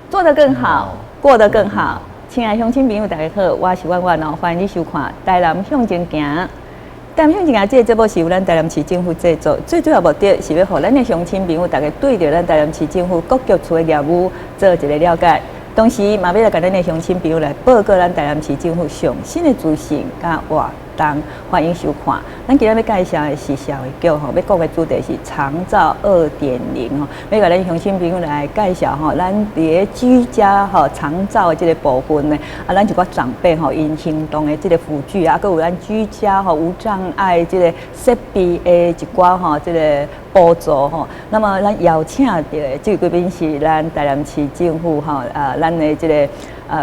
做得更好，過得更好。親愛鄉親朋友，大家好，我是婉婉哦，歡迎你收看《台南向前行》。台南向前行這個節目是由咱台南市政府製作，最主要目的是欲予咱的鄉親朋友，大家對著咱台南市政府各局處的業務做一個了解。同時，嘛欲來共咱的鄉親朋友來報告咱台南市政府上新的資訊佮活動，歡迎收看。咱今仔欲介紹的是社會局吼，欲講的主題是長照2.0吼，欲共咱鄉親朋友來介紹吼，咱佇咧居家吼長照的這個部分呢，啊，咱一寡長輩吼，𪜶行動的這個輔具啊，閣有咱居家吼無障礙這個設備的一寡吼這個補助吼。那麼咱邀請著的這個貴賓是咱台南市政府吼，啊，咱的這個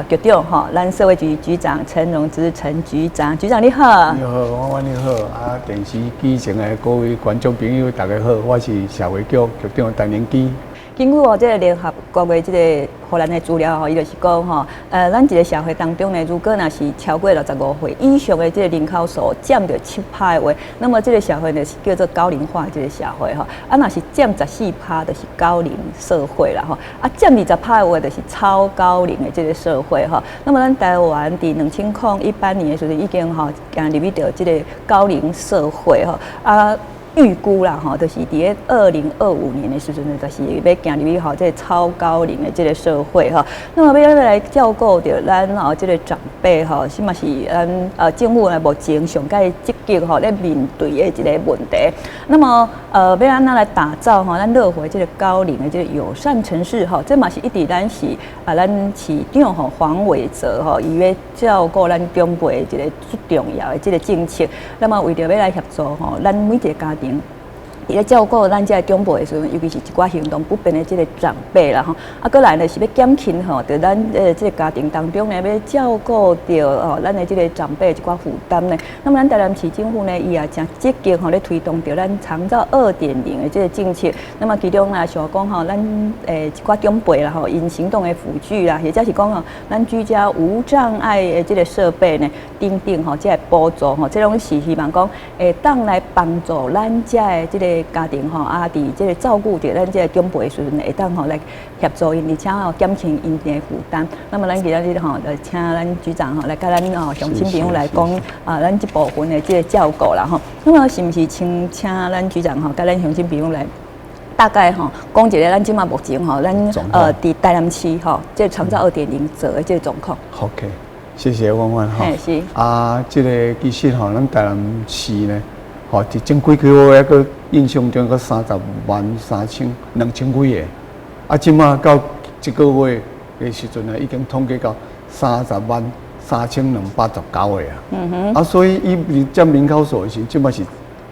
局長吼，咱社會局局長陳榮之陳局長，局長你好。你好，婉婉你好，啊，電視機前的各位觀眾朋友，大家好，我是社會局局長陳榮基。根據哦，這個聯合國的這個予咱的資料吼，伊就是講吼，咱一個社會當中呢，如果若是超過65歲以上的這個人口數佔著7趴的話，那麼這個社會呢是叫做高齡化這個社會吼。啊，若是佔14趴，就是高齡社會啦吼。啊，佔20趴的話，就是超高齡的這個社會吼。那麼咱台灣佇2018年的時陣已經吼行入去著這個高齡社會吼。啊，預估啦，吼，就是佇咧2025年的時陣呢，就是欲行入去吼，這個超高齡的這個社會吼。那麼欲按怎來照顧著咱吼這個長輩吼，是嘛是咱政府呢目前上蓋積極吼咧面對的一個問題。那麼欲按怎來打造吼咱樂活這個高齡的這個友善城市吼，這嘛是一直咱是啊咱市長吼黃偉哲吼，伊欲照顧咱長輩的一個最重要的這個政策。那麼為著欲來協助吼，咱每一個家庭佇咧照顧咱這个長輩的時陣，尤其是一寡行動不便的這個長輩啦吼，啊，閣來呢是欲減輕吼，佇咱這個家庭當中呢，欲照顧著吼咱的這個長輩一寡負擔呢。那麼咱台南市政府呢，伊也誠積極吼咧推動著咱長照二點零的這個政策。那麼其中啊，像講吼，咱一寡長輩啦吼，𪜶行動的輔具啦，或者是講吼，咱居家無障礙的這個設備呢，等等吼，這個補助吼，這攏是希望講會當來幫助咱遮的這個家庭吼，啊，佇這個照顧著咱這個長輩的時陣，會當吼來協助𪜶，而且吼減輕𪜶的負擔。那麼咱今仔日吼，就請咱局長吼來佮咱吼鄉親朋友來講啊，咱這部分的這個照顧啦吼。那麼是毋是先請咱局長吼，佮咱鄉親朋友來大概吼講一下咱這馬目前吼，咱佇台南市吼，這個長照二點零做的這個狀況。 OK，謝謝婉婉吼。是。啊，這個其實吼，咱台南市呢，吼，佇前幾個月猶閣印象中閣30萬3200幾個，啊，這馬到這個月的時陣呢，已經統計到30萬3219個啊。啊，所以伊佔人口數的時，這馬是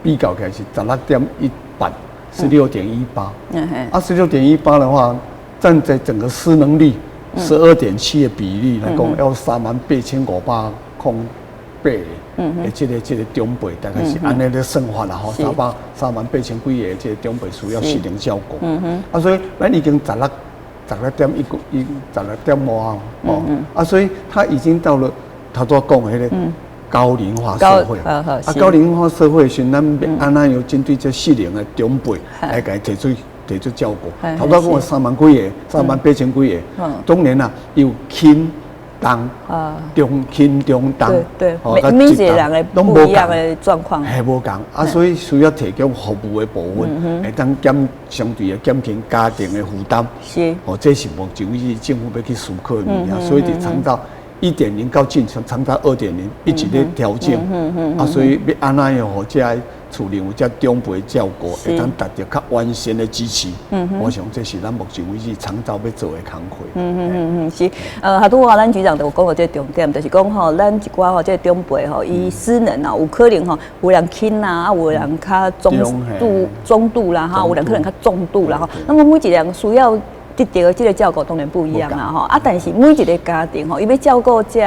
比較起來是16.18，16.18。啊，十六點一八的話，佔在整個失能率12.7的比例來講，要3萬8508個。的這個長輩大概是按呢咧算法啦吼，3萬八千幾個這個長輩需要失能照顧。啊，所以咱已經十六點一個一十六點外哦，啊，所以他已經到了頭拄講的彼個高齡化社會。啊，高齡化社會時，咱按怎樣針對這失能的長輩來共伊提出照顧？頭拄講的3萬幾個，3萬8千幾個，當然啦，有輕重、中輕中重，每一個人的不一樣的狀況，係無仝啊，所以需要提供服務的部分，會當減相對的減輕家庭的負擔。哦，這是目前為止政府欲去思考的物件，所以佇長照1.0到進程長照2.0一直咧調整。啊，所以欲按怎樣予這个厝內有這長輩照顧，會當達到較完善的支持。我想這是咱目前為止長照欲做的工課。是。拄仔咱局長就有講到這個重點，就是講吼，咱一寡吼這個長輩吼，伊失能啊，有可能吼，有人輕啊，啊，有人較中度啦，哈，有人可能較重度啦，吼。那麼每一個人需要得著的這個照顧當然不一樣啦，吼啊！但是每一個家庭吼，伊欲照顧這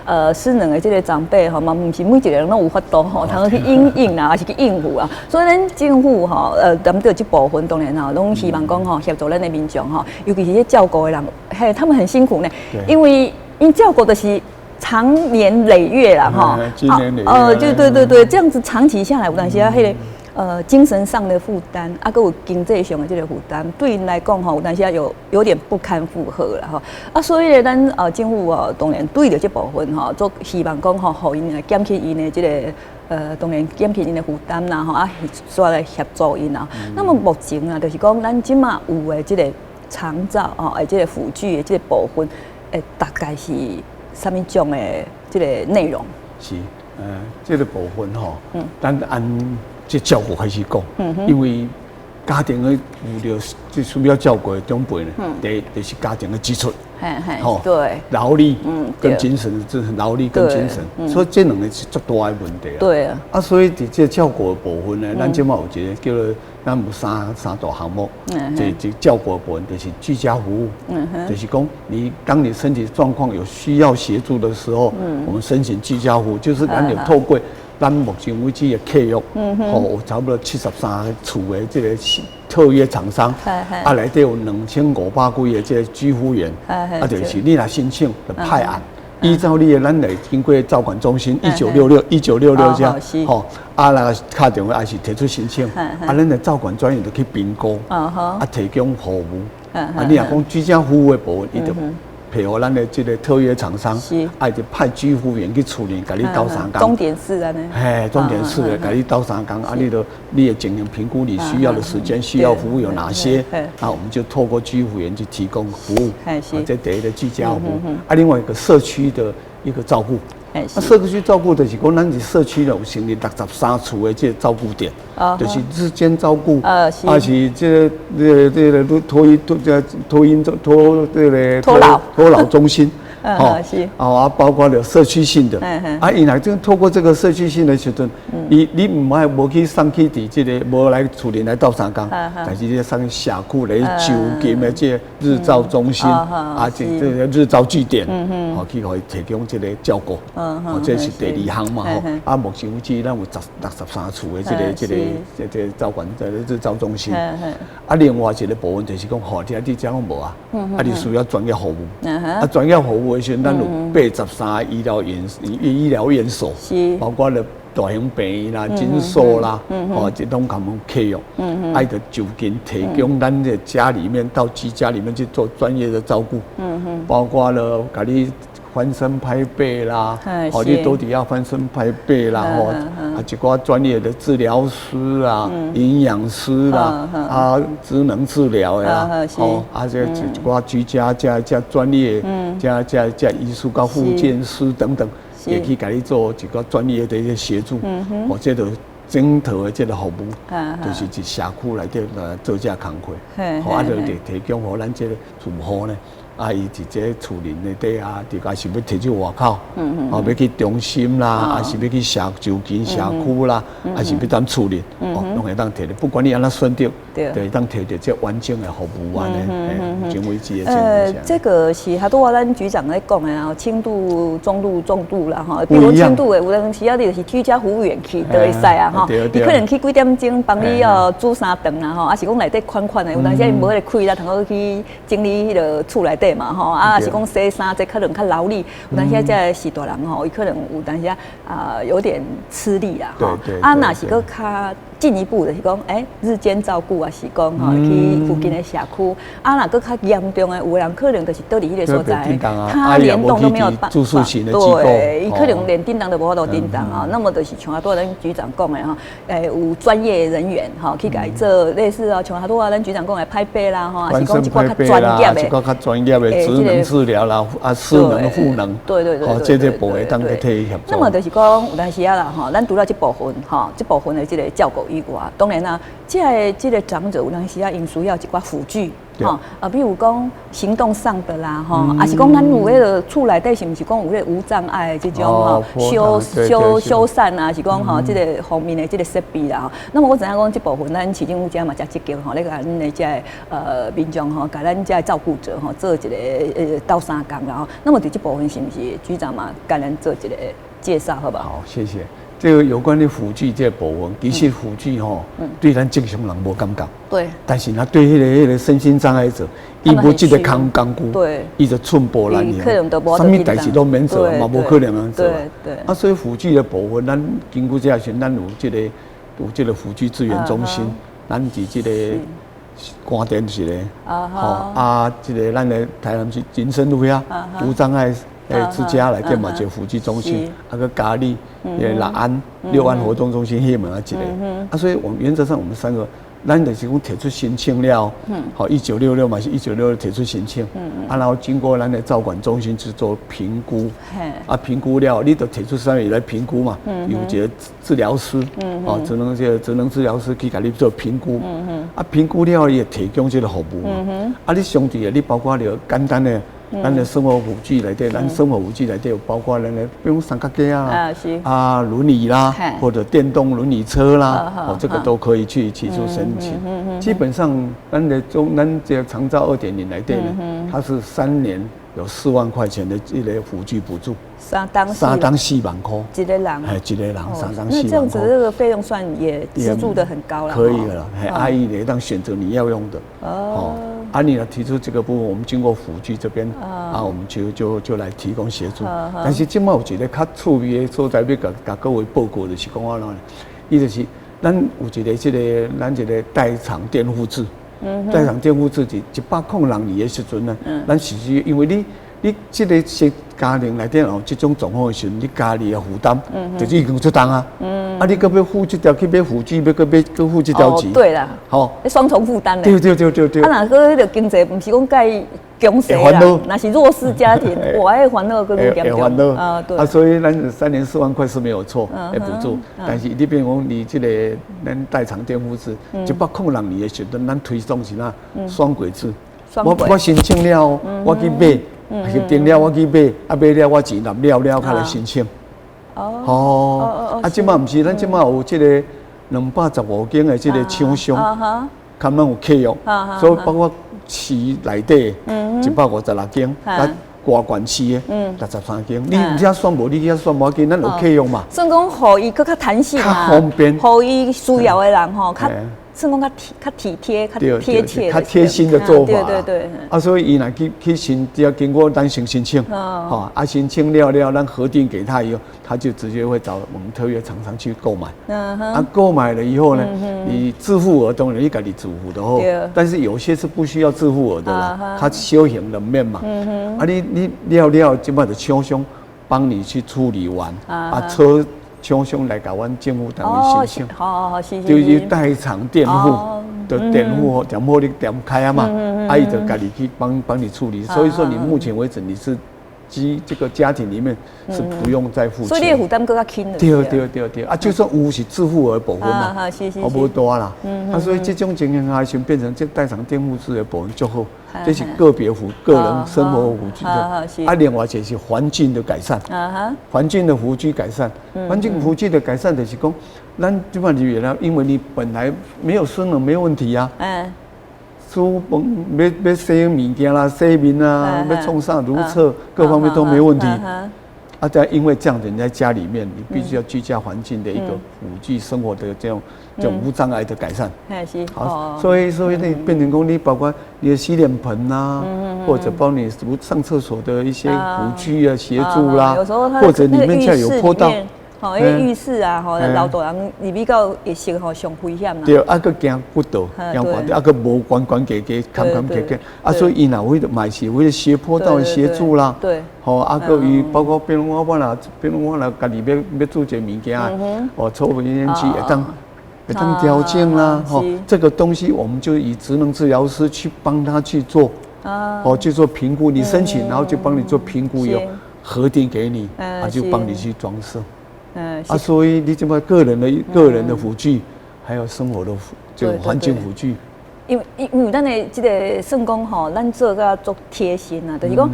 个失能的這個長輩吼，嘛毋是每一個人攏有法度吼，通去因應啦，抑是去應付啊。所以咱政府吼，針對這部分當然吼，攏希望講吼，協助咱的民眾吼，尤其是這照顧的人，嘿，他們很辛苦呢，因為𪜶照顧的是長年累月啦，吼，經年累月，就對對對，這樣子長期下來，有當時啊，彼個。精神上的負擔，啊，閣有經濟上的這個負擔，對𪜶來講吼，有當時啊有點不堪負荷啦吼。啊，所以咧，咱政府哦，當然對著這部分吼，足希望講吼，予𪜶來減輕𪜶的這個當然減輕𪜶的負擔啦吼，啊，煞來協助𪜶啦。那麼目前啊，就是講咱這馬有的這個長照吼，的這個輔具的這個部分，大概是啥物種的這個內容？是，這個部分吼，咱按這照顧開始講，因為家庭的有著這需要照顧的長輩呢，第一就是家庭的支出，吼，勞力跟精神，這勞力跟精神，所以這兩個是足大的問題啊。啊，所以佇這照顧的部分呢，咱這馬有一個叫做，咱有三大項目，這照顧的部分就是居家服務，就是講你當你身體狀況有需要協助的時候，我們申請居家服務，就是咱有透過咱目前為止的契約，吼，有差不多73處的這個特約廠商，啊，內底有2500幾個這個居服員，啊，就是你若申請就派案，依照你的咱來經過照管中心19661966遮，吼，啊，若敲電話還是提出申請，啊，咱的照管專員就去評估，啊，提供服務，啊，你若講居家服務的部分，伊就配合咱的這個特約廠商，啊，就派居服員去厝裡共你鬥相共。鐘點式按呢？嘿，鐘點式的，共你鬥相共，啊，你都你也進行評估，你需要的時間、需要服務有哪些？啊，我們就透過居服員去提供服務。啊，這第一個居家服務，啊，另外一個社區的一個照顧。啊，社區照顧就是講，咱佇社區有成立63處的這個照顧點，就是日間照顧，啊是這個托嬰托這托嬰托這個托老托老中心，吼，是，啊，包括了社區性的，啊，伊若就透過這個社區性的時陣，你毋愛無去送去佇這個無來厝裡來鬥相共，但是你送去社區來就近的這個日照中心，啊，這個日照據點，吼，去予伊提供這個照顧，哦，這是第二項嘛，吼，啊，目前為止咱有63處的這個照管這個日照中心，啊，另外一個部分就是講，吼，你遮攏無啊，啊，你需要專業服務，啊，專業服務的時陣，咱有83個醫療院所，包括了大型病院啦、診所啦，哦，這攏共阮契約，愛著就近提供咱的家裡面到居家裡面去做專業的照顧，包括了共你翻身拍背啦，哦，你都得要翻身拍背啦，吼，啊，一寡專業的治療師啊、營養師啦，啊，職能治療的啦，哦，啊，這一寡居家加加專業，加加加醫術佮復健師等等，也可以共你做一個專業的一個協助，哦，這就整套的這個服務，就是佇社區內底來做這工課，好，啊，就提供予咱這個住戶呢。啊，伊佇這厝裡內底啊，佇抑是欲提去外口，哦，欲去中心啦，抑是欲去社就近社區啦，抑是欲踮厝裡，哦，攏會當提著。不管你按怎選擇，就會當提著這完整的服務按呢，目前為止的情況。這個是哈拄仔咱局長咧講的啊，輕度、中度、重度啦，吼。比如輕度的，有當時啊，你就是居家服務員去就會使啊，吼。伊可能去幾點鐘幫你哦煮三頓啦，吼，抑是講內底款款的，有當時伊無彼個氣力，通好去整理彼個厝內底嘛，吼。啊，抑是講洗衫，這可能較勞力，有當時這個是大人吼，伊可能有當時啊有點吃力啦，吼。啊，若是閣較進一步就是講，日間照顧啊，是講吼去附近的社區。啊，若閣較嚴重的，有的人可能就是佇彼個所在，他連動都沒有辦法。對，伊可能連叮當都無法度叮當啊。那麼就是像拄仔咱局長講的吼，有專業人員吼去共伊做類似啊，像拄仔咱局長講的拍背啦吼，抑是講一寡較專業的，一寡較專業的職能治療啦，啊，失能賦能，好，這部分當去替伊協助。那麼就是講有當時啊啦吼，咱除了這部分吼，這部分的這個照顧以外，當然啦，這個長者有當時啊，𪜶需要一寡輔具，吼啊，比如講行動上的啦，吼，抑是講咱有彼個厝內底是毋是講有彼個無障礙的這種吼修繕啊，是講吼這個方面的這個設備啦。那麼我知影講這部分咱市政府遮嘛誠積極吼，咧共咱的這個民眾吼，共咱這個照顧者吼做一個鬥相共啦吼。那麼佇這部分是毋是局長嘛，共咱做一個介紹好無？好，謝謝。這個有關於輔具這個部分，其實輔具吼，對咱正常人無感覺。但是若對彼個身心障礙者，伊無這個工具，伊就寸步難行，啥物代誌攏免做，嘛無可能按呢做。啊，所以輔具的部分，咱經過這時，咱有這個有這個輔具資源中心，咱佇這個關店一個，吼啊，這個咱的台南市林森路遐無障礙的之家內底嘛一個輔具中心，啊閣嘉義的六安活動中心彼門仔一個，啊，所以我們原則上我們三個，咱就是講提出申請了，好，一九六六嘛是一九六六提出申請，啊，然後經過咱的照管中心去做評估，啊，評估了，你就提出啥物來評估嘛，有一個治療師，哦，這個職能治療師去共你做評估，啊，評估了伊會提供這個服務嘛，啊，你相對的，你包括著簡單的，咱的生活輔具內底，咱生活輔具內底有包括咱的，比如三腳架啊，啊，輪椅啦，或者電動輪椅車啦，哦，這個都可以去提出申請。基本上，咱的中咱這個長照2.0內底呢，它是3年有4萬塊錢的這個輔具補助。三冬三冬4萬塊。一個人。嘿，一個人三冬四萬。那這樣子，這個費用算也資助得很高了。可以了，嘿，阿姨你當選擇你要用的。哦。啊，你若提出這個部分，我們經過輔具這邊，啊，我們就來提供協助。但是這擺有一個較趣味的所在，欲共各位報告就是講按怎呢？伊就是咱有一個這個咱一個代償墊付制，代償墊付制是106年的時陣呢，咱實際因為你這個是家庭內底有這種狀況的時陣，你家裡的負擔就是已經出重啊。啊，你閣欲付這條去買輔具，欲閣買閣付這條錢。對啦，吼，雙重負擔咧。對對對對對。啊，若閣彼個經濟，毋是講蓋強勢啦，若是弱勢家庭，哇，彼煩惱閣愈嚴重。啊，對。啊，所以咱3年4萬塊是沒有錯，會補助。但是你變講你這個咱代償墊付制，106年的時陣，咱推動是哪雙軌制。我申請了，我去買。核定了，我去買，啊買了我錢納了了，才來申請。哦，啊，這擺毋是，咱這擺有這個215間的這個廠商，他們有契約，所以包括市內底156間，啊外縣市的63間，你遮選無，你遐選無要緊，咱有契約嘛。算講，予伊閣較彈性嘛，較方便，予伊需要的人吼，較算講較體貼、較貼切、較貼心的做法。對對對。啊，所以伊若去申，只要經過咱先申請，吼，啊申請了了，咱核定給他以後，他就直接會找我們特約廠商去購買。啊，購買了以後呢，你自付額當然你家己自付就好，但是有些是不需要自付額的啦，較小型的面嘛。啊，你了了，這擺就廠商幫你去處理完，啊車。廠商來共阮政府單位申請，就是代償墊付的墊付，墊好你墊開啊嘛，啊伊就家己去幫你處理。所以說你目前為止你是基這個家庭裡面是不用再付錢，所以你的負擔閣較輕了。對對對對，啊就算有是自付額部分嘛，哦無大啦。啊所以這種情形下先變成這代償墊付制的部分足好，這是個別輔個人生活輔具的。啊另外就是環境的改善，環境的輔具改善，環境輔具的改善就是講，咱這擺入來了，因為你本來沒有失能沒有問題啊。煮飯欲洗物件啦、洗面啊，欲創啥如廁，各方面都沒問題。啊，但因為這樣子，你在家裡面，你必須要居家環境的一個輔具生活的這種無障礙的改善。好，所以你變成講，你包括你的洗臉盆啦，或者幫你上廁所的一些輔具啊協助啦，或者裡面現在有坡道。吼，彼浴室啊，吼，老大人入去到浴室吼，上危險啦。對，啊，閣驚骨倒，驚跌倒，啊，閣無懸懸低低，坎坎坷坷，啊，所以伊若有彼個嘛是有彼個斜坡道的協助啦。吼，啊，閣伊包括比如我若家己欲煮一個物件，哦，抽油煙機會當調整啦，吼，這個東西我們就以職能治療師去幫他去做，哦，去做評估，你申請，然後就幫你做評估以後核定給你，啊，就幫你去裝設。啊，所以你這麼個人的輔具，還有生活的輔，這個環境輔具。因為咱的這個算講吼，咱做甲足貼心啊，就是講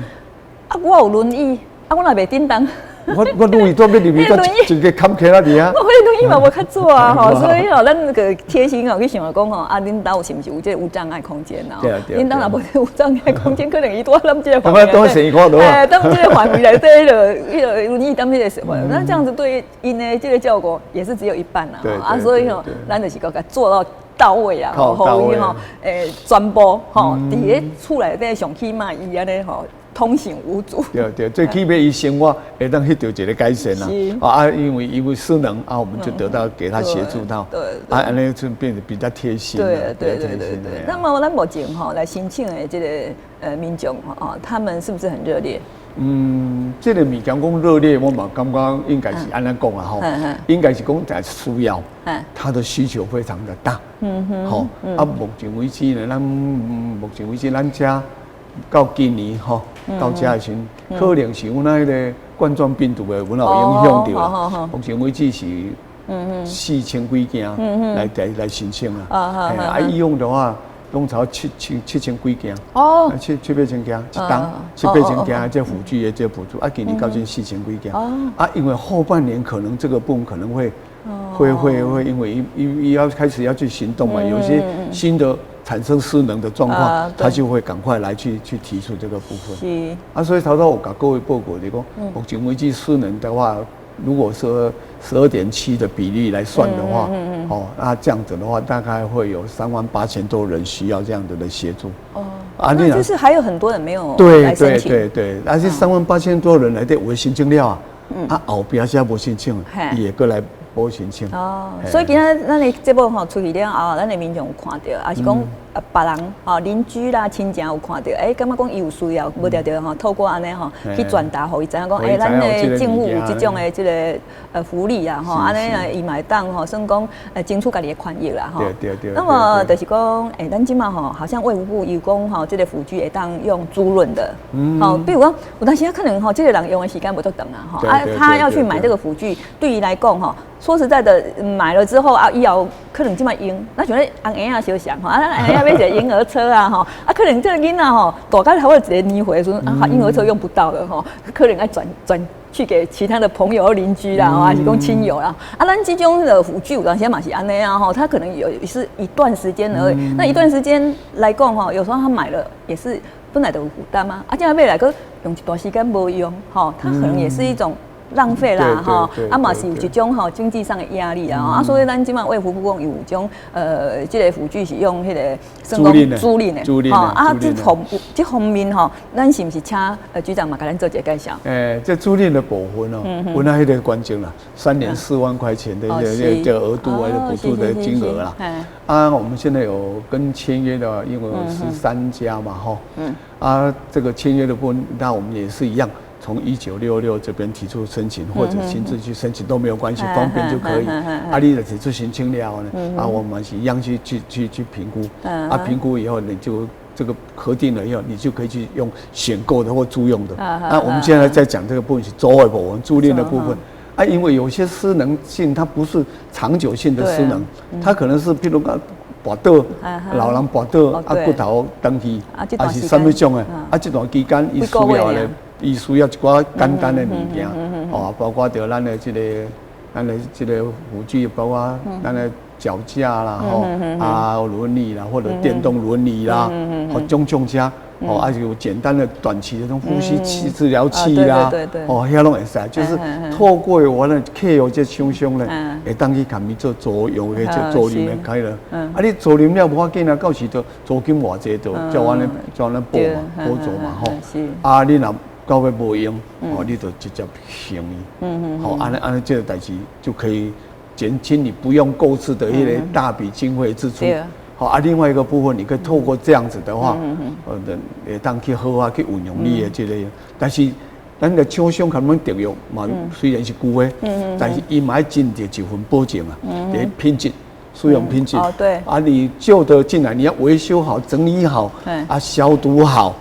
啊，我有輪椅，啊，我若袂振動。我輪椅都欲入去，一個坎坷仔佇遐。我彼輪椅嘛無較做啊，吼，所以吼，咱個貼心哦，去想講吼，啊，恁兜是毋是有這個無障礙空間啊？恁兜若無這個無障礙空間，可能伊拄仔踮這個範圍內，哎，踮這個範圍內底，彼個輪椅踮彼個範圍，那這樣子對𪜶的這個效果也是只有一半啦。啊，所以吼，咱就是閣共做到到位啊，予伊吼，全部吼，佇咧厝內底上起碼伊按呢吼。通行無阻。對對，最起碼伊生活會當彼著一个改善啦。啊，因為失能啊，我們就得到給他協助到。啊，按呢就變得比較貼心。對。那麼咱目前吼來申請的這個民眾吼，他們是不是很熱烈？嗯，這个物件講熱烈，我嘛感覺應該是按呢講啊吼，應該是講在需要，他的需求非常的大。吼，啊，目前為止呢，咱目前為止咱遮到今年吼，到遮的時陣，可能是阮彼个冠狀病毒的阮有影響著啦。目前為止是四千幾件來申請啊。啊，以往的話，攏超七千幾件，七七八千件一冬，七八千件這輔具的這補助，啊，今年到這四千幾件，啊，因為後半年可能這個部分可能會因為伊要開始要去行動嘛，有些新的產生失能的狀況，他就會趕快來去提出這個部分。啊，所以頭拄我共各位報告就講，目前為止失能的話，如果說12.7的比例來算的話，哦，那這樣子的話，大概會有3萬8千多人需要這樣子的協助。哦，啊，那就是還有很多人沒有對對對對，而且3萬8千多人來對有申請了啊，啊後壁才無申請，伊會閣來補申請。哦，所以今仔咱的節目吼出去了後，咱的民眾有看著，抑是講別人吼鄰居啦、親情有看著，欸，感覺講伊有需要，無定著吼透過按呢吼去轉達予伊知影講，欸，咱的政府有這種的這個福利啊吼，按呢伊嘛會當吼算講爭取家己的權益啦吼。對對對。那麼就是講，欸，咱這馬吼好像衛福部有講吼，這個輔具會當用租賃的，吼，比如講有當時啊可能吼這個人用的時間無足長啊吼，啊他要去買這個輔具，對伊來講吼，說實在的，買了之後啊，以後可能這馬用，那像咧紅嬰仔相像吼，啊，咱紅嬰仔買一個嬰兒車啊吼，啊，可能這個囡仔吼，大概差不多一個年歲的時陣，啊，嬰兒車用不到了吼，可能愛轉轉去給其他的朋友、鄰居啦，還是講親友啦。啊，咱這種的輔具有當時嘛是按呢啊吼，他可能有是一段時間而已。那一段時間來講吼，有時候他買了也是本來就有負擔嘛，啊，這樣買來閣用一段時間無用，吼，他可能也是一種浪費啦，吼，啊嘛是有一種吼經濟上的壓力啊，啊，所以咱這馬衛福部講有種這個輔具是用彼個租賃的，租賃的，租賃的，啊，這方面吼，咱是毋是請局長嘛，共咱做一個介紹？欸，這租賃的部分哦，本來彼個關鍵啦，3年4萬塊錢的這額度還是補助的金額啦。啊，我們現在有跟簽約的，因為有13家嘛，吼，啊，這個簽約的部分，那我們也是一樣。從1966這邊提出申請，或者親自去申請都沒有關係，方便就可以。啊，你就提出申請了呢，啊，我們是一樣去評估，啊，評估以後你就這個核定了以後，你就可以去用選購的或租用的。啊，我們現在在講這個部分是租的部分，租賃的部分。啊，因為有些失能性它不是長久性的失能，它可能是譬如講跋倒，老人跋倒，啊骨頭斷去，還是啥物種的，啊這段期間伊需要的。伊需要一寡簡單的物件，哦，包括著咱的這個，咱的這個輔具，包括咱的腳架啦，吼，啊，輪椅啦，或者電動輪椅啦，或種種遮，哦，啊有簡單的短期的這種呼吸器治療器啦，哦，遐攏會使，就是透過我的客戶這廠商咧，會當去共伊做租用的，做租賃的可以了。啊，你租賃了無要緊啊，到時就租金偌濟就照按呢照按呢補嘛，補助嘛，吼。啊，你若到尾無用，哦，你就直接還伊。好，按呢按呢這個代誌就可以減輕你不用購置的一個大筆經費支出。好啊，另外一個部分，你可以透過這樣子的話，會當去好好去運用你的這個。但是，咱的廠商共阮訂約嘛，雖然是舊的，但是伊嘛愛盡著一份保證啊，佇品質。使用品質。啊，你舊的進來，你要維修好、整理好，啊，消毒好，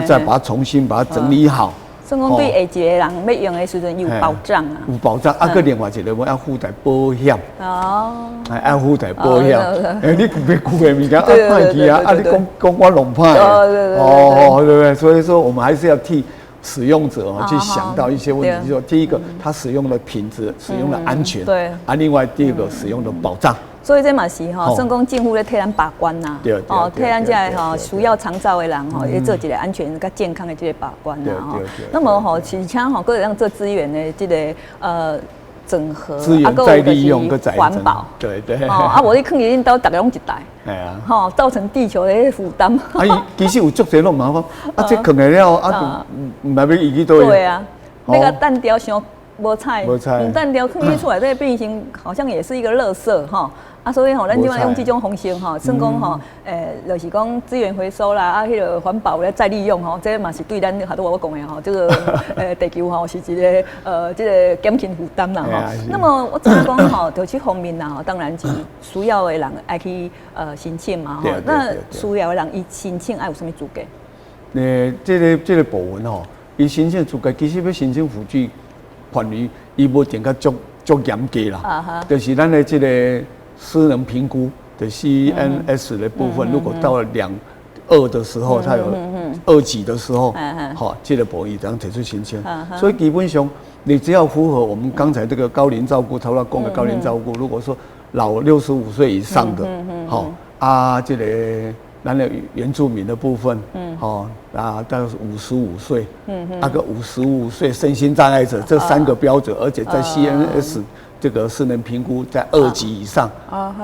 再把它重新把它整理好。算講對下一個人欲用的時陣有保障啊。有保障，啊，閣另外一個我要附帶保險。愛附帶保險。欸，你買舊的物件啊，歹去啊，啊，你講講我弄歹。哦，對不對？所以說，我們還是要替使用者去想到一些問題，就是說，第一個，它使用的品質、使用的安全。啊，另外第二個，使用的保障。所以這嘛是吼，算講政府咧替咱把關呐，哦，替咱這个吼需要長照的人吼，咧做一個安全佮健康的這個把關啦吼。那麼吼，而且吼，閣會當做資源的這個。整合，資源再利用，閣環保，哦，啊，無你囥佇恁兜，逐家攏一台，吼，造成地球的負擔。啊，其實有足濟攏麻煩，啊，這囥下了，啊，毋知欲遺去佗位。對啊，那個單調傷無彩，無彩，毋單調囥佇厝內底變成好像也是一個垃圾吼。啊，所以吼，咱這擺用這種方式吼，算講吼，就是講資源回收啦，啊，彼個環保咧再利用吼，這嘛是對咱頭拄我講的吼，這個地球吼是一個這個減輕負擔啦吼。那麼我知影講吼，就這方面啦吼，當然是需要的人愛去申請嘛吼。那需要的人伊申請愛有啥物資格？這個部分吼，伊申請資格其實欲申請輔具範圍，伊無定甲足足嚴格啦，就是咱的這個失能評估的 CNS 的部分，如果到了2的時候，它有二級的時候，好，這個部分會當提出申請。所以基本上，你只要符合我們剛才這個高齡照顧，頭先講的高齡照顧，如果說老65歲以上的，好啊，這個咱的原住民的部分，好啊，大概是五十五歲，那個55歲身心障礙者這三個標準，而且在 CNS 這個失能評估在二級以上，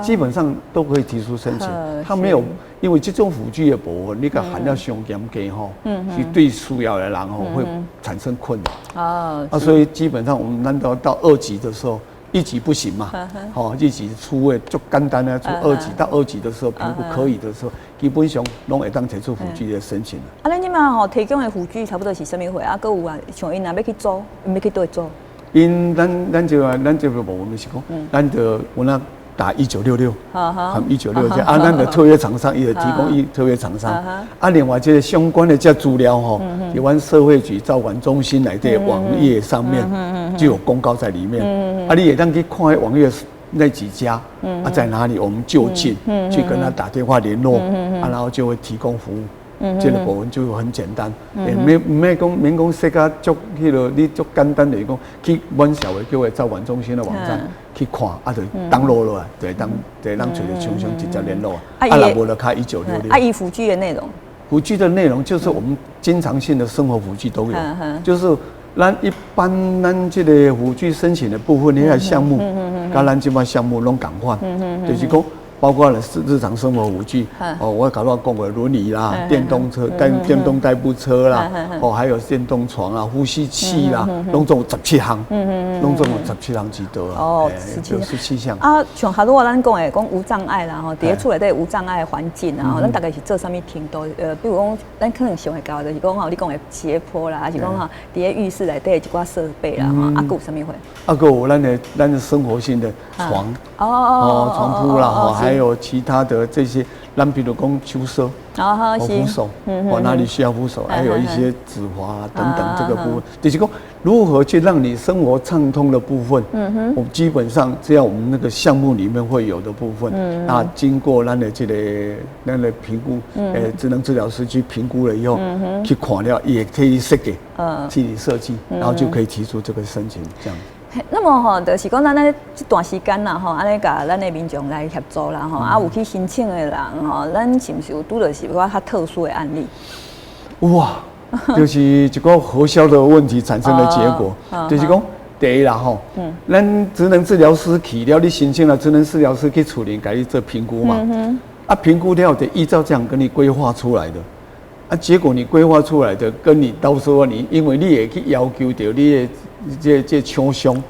基本上都可以提出申請。他沒有，因為這種輔具的部分，你共限了傷嚴格吼，是對需要的人吼會產生困擾。啊，所以基本上我們難道到二級的時候，一級不行嘛？好，一級出位就簡單的，出二級到二級的時候評估可以的時候，基本上攏會當提出輔具的申請。啊，恁這馬吼提供的輔具差不多是啥物貨？啊，閣有啊，像𪜶若欲去租，欲去佗租？𪜶咱這個部分是講，咱就有那打1966，含1966啊，咱的特約廠商也提供一特約廠商，啊，另外這個相關的這資料吼，佇阮社會局照管中心內底網頁上面就有公告在裡面，啊，你會當去看網頁那幾家，啊，在哪裡，我們就近去跟他打電話聯絡，啊，然後就會提供服務。這個部分就很簡單，毋免講免講設甲足彼個，你足簡單就是講去阮社會局的照管中心的網站去看，啊，就 download 落來，就會當揣著廠商直接聯絡。啊，若無就敲1966。啊，伊輔具的內容。輔具的內容就是我們經常性的生活輔具都有，就是咱一般咱這個輔具申請的部分，那個項目，佮咱這擺項目攏仝款，就是講，包括了日常生活輔具，哦，我頭拄講過輪椅啦、電動車、電動代步車啦，哦，還有電動床啊、呼吸器啦，攏總有十七項，攏總有十七項之多啊。哦，十七十七項。啊，像頭拄仔咱講的講無障礙啦，吼，佇咧厝內底無障礙環境啊，咱大概是做啥物程度？比如講，咱可能想會到就是講吼，你講的斜坡啦，還是講吼，佇咧浴室內底一寡設備啦，吼，啊，閣有啥物貨？啊，閣有咱的生活性的床，哦，床鋪啦，吼，還有其他的這些，咱比如講手鎖，哦，扶手，哦，哪裡需要扶手，還有一些止滑等等這個部分，就是講如何去讓你生活暢通的部分，我們基本上只要我們那個項目裡面會有的部分，那經過咱的這個咱的評估，職能治療師去評估了以後，去看了也可以設計，替你設計，然後就可以提出這個申請，這樣。那麼吼，就是講咱咧這段時間啦吼，按呢共咱的民眾來協助啦吼，啊有去申請的人吼，咱是毋是有拄著是一寡較特殊的案例？哇，就是一個核銷的問題產生的結果，就是講第一啦吼，咱職能治療師去了，你申請了職能治療師去厝裡共你做評估嘛，啊評估了得依照這樣給你規劃出來的，啊結果你規劃出來的跟你到時候你因為你會去要求著你的這廠商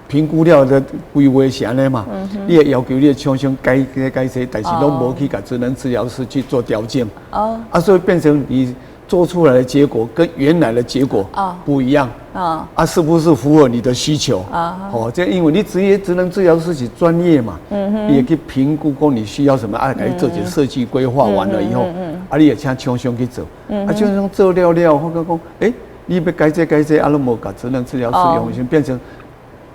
評估了的規劃是按呢嘛，你會要求你的廠商改改改這，但是攏無去共職能治療師去做調整，啊，所以變成你做出來的結果跟原來的結果不一樣，啊，是不是符合你的需求？哦，這因為你職業職能治療師是專業嘛，伊會去評估講你需要什麼，啊，共你做一個設計規劃完了以後，啊，你會請廠商去做，啊，廠商做了了，發覺講，欸，你欲改這改這，啊，攏無共職能治療師用，就變成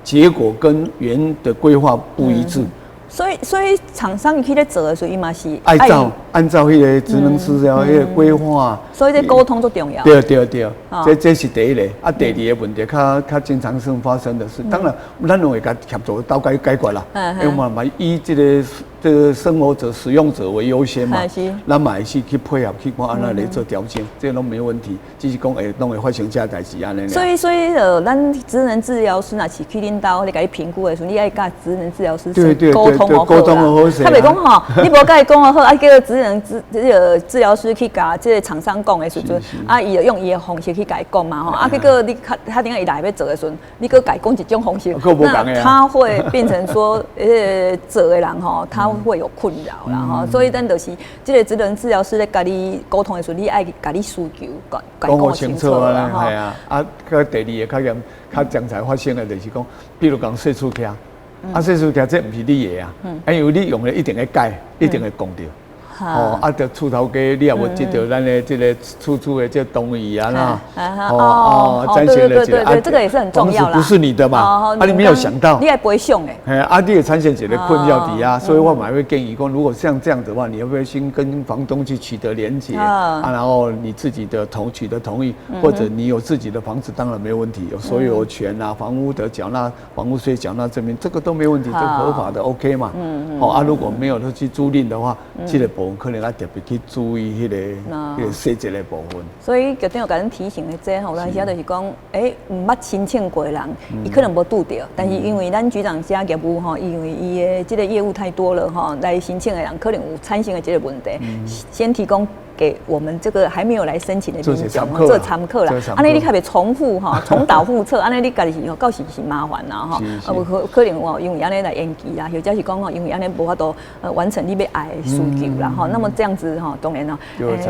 結果跟原的規劃不一致。所以廠商去咧做的時候，伊嘛是愛照按照彼个職能治療彼個規劃。所以這溝通足重要。對對對，這是第一個。啊，第二個問題較較經常性發生的是，當然咱攏會共協助鬥解解決啦。因為嘛以這個生活者、使用者為優先嘛，咱嘛會使去配合去看按怎來做調整，這攏沒問題。只是講會攏會發生這代誌按呢。所以，咱職能治療師若是去恁兜咧共你評估的時陣，你愛佮職能治療師溝通好。溝通好勢。較袂講吼，你無共伊講好，啊叫職能治這個治療師去共這個廠商講的時陣，啊伊就用伊的方式去共伊講嘛吼，啊結果你較較頂仔伊來欲做的時陣，你閣共伊講一種方式，那他會變成說，做的人吼，他會有困擾啦吼，所以咱就是這個職能治療師咧共你溝通的時陣，你愛共你需求講講清楚啦，係啊，啊，閣第二個較嚴較常才發生的就是講，比如講稅厝徛，啊稅厝徛這毋是你的啊，因為你用的一定會改，一定會講著。哦，啊，著厝頭家你也無得著咱的這個厝主的這同意啊啦，哦哦，對對對對，這個也是很重要啦。房子不是你的嘛，啊，你沒有想到，你愛賠償的。嘿，啊，你會產生一個困擾佇啊，所以我嘛會建議講，如果像這樣子的話，你要不要先跟房東去取得連結啊？然後你自己的取得同意，或者你有自己的房子，當然沒問題，有所有權啊，房屋的繳納房屋稅繳納證明，這個都沒問題，這合法的 OK 嘛。嗯。好啊，如果沒有去租賃的話，這個部分可能要特別去注意彼個細節的部分。所以局長有共咱提醒的這吼，有當時就是講，毋捌申請過的人，伊可能無拄著，但是因為咱局長遮業務吼，因為伊的這個業務太多了吼，來申請的人可能有產生的這個問題，先提供給我們這個還沒有來申請的民眾做參考啦。按呢你較袂重複吼，重蹈覆轍，按呢你家己是到時是麻煩啦吼。啊，無可能哦，因為按呢來延期啦，或者是講吼，因為按呢無法度完成你欲愛的需求啦吼。那麼這樣子吼，當然咯，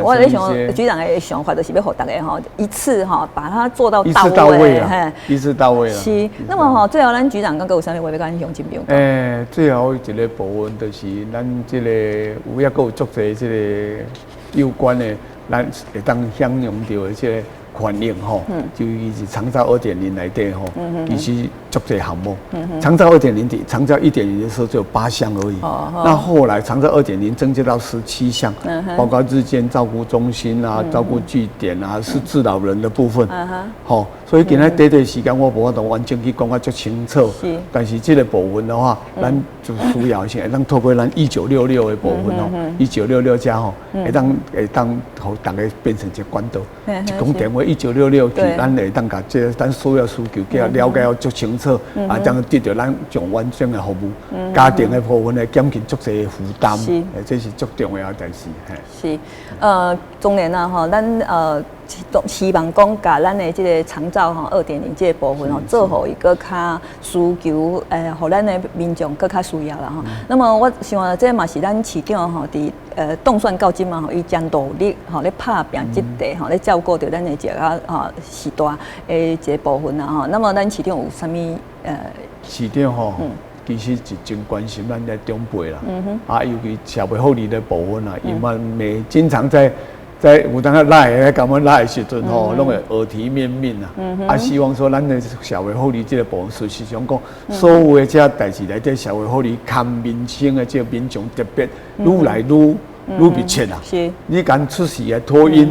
我咧想局長的想法就是欲予大家吼一次吼把它做到到位啊，一次到位啊。是，那麼吼最後咱局長閣有啥物話欲共鄉親朋友講？最後一個部分就是咱這個有抑閣有足濟這個有關的，咱會當享用著的這個權益吼，就伊是長照2.0內底吼，其實足濟項目。長照二點零的長照1.0的時候只有8項而已，那後來長照二點零增加到17項，包括日間照顧中心啊、照顧據點啊，是自老人的部分。好，所以今仔短短時間我無法度完全去講甲足清楚。但是這個部分的話，咱就需要是會當透過咱一九六六的部分哦，一九六六加吼，會當予大家變成一個管道，一講電話一九六六去，咱會當共這咱所有需求給了解足清楚，啊，這樣得著咱上完整的服務，家庭的部分會減輕足濟負擔，這是足重要的代誌。是，當然啦吼，咱希望講共咱的這個長照吼2.0這個部分吼，做予伊閣較需求，予咱的民眾閣較需要啦吼。那麼我想這嘛是咱市長吼，佇當選到這馬吼，伊真努力吼咧拍拚這塊吼咧照顧著咱的這個吼時代的一個部分啦吼。那麼咱市長有啥物？市長吼，其實是真關心咱的長輩啦，啊，尤其社會福利的部分啦，伊嘛每經常在有當來來共阮來的時陣吼，攏會耳提面命啊，啊，希望說咱的社會福利這個部分，事實上講，所有的這代誌內底社會福利看民生的這個民眾特別愈來愈密切啊。你講出世的托嬰，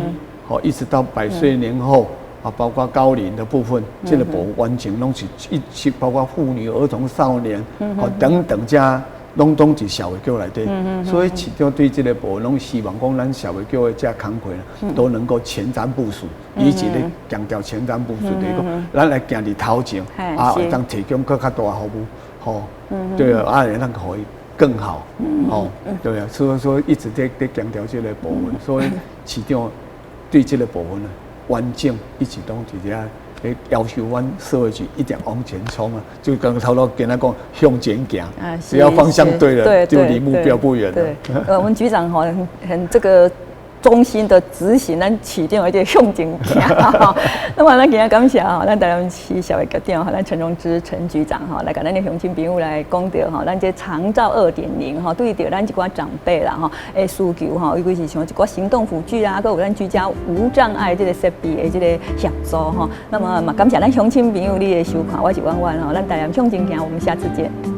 吼，一直到百歲年後啊，包括高齡的部分，這個部分完全攏是一起，包括婦女、兒童、少年，吼等等這。攏總佇社會局內底，所以市長對這個部分攏希望講，咱社會局的這工課都能夠前瞻部署，以及咧強調前瞻部署，就是講咱來行佇頭前，啊，會當提供閣較大服務，吼，對啊，會當予伊更好，吼，對啊，所以說一直在強調這個部分，所以市長對這個部分呢，完整一直攏佇遮。要求阮社會局一定往前衝啊！就剛頭拄跟他講向前行，只要方向對了，就離目標不遠了。對，我們局長很這個忠心的執行，咱市長一個向前行。那麼咱今仔感謝吼，咱台南市社會局長吼，咱陳榮枝陳局長吼，來共咱的鄉親朋友來講著吼，咱這長照2.0吼，對著咱這寡長輩啦吼，的需求吼，尤其是像一寡行動輔具啊，閣有咱居家無障礙這個設備的這個協助吼。那麼嘛，感謝咱鄉親朋友你的收看，我是婉婉吼，咱台南向前行，我們下次見。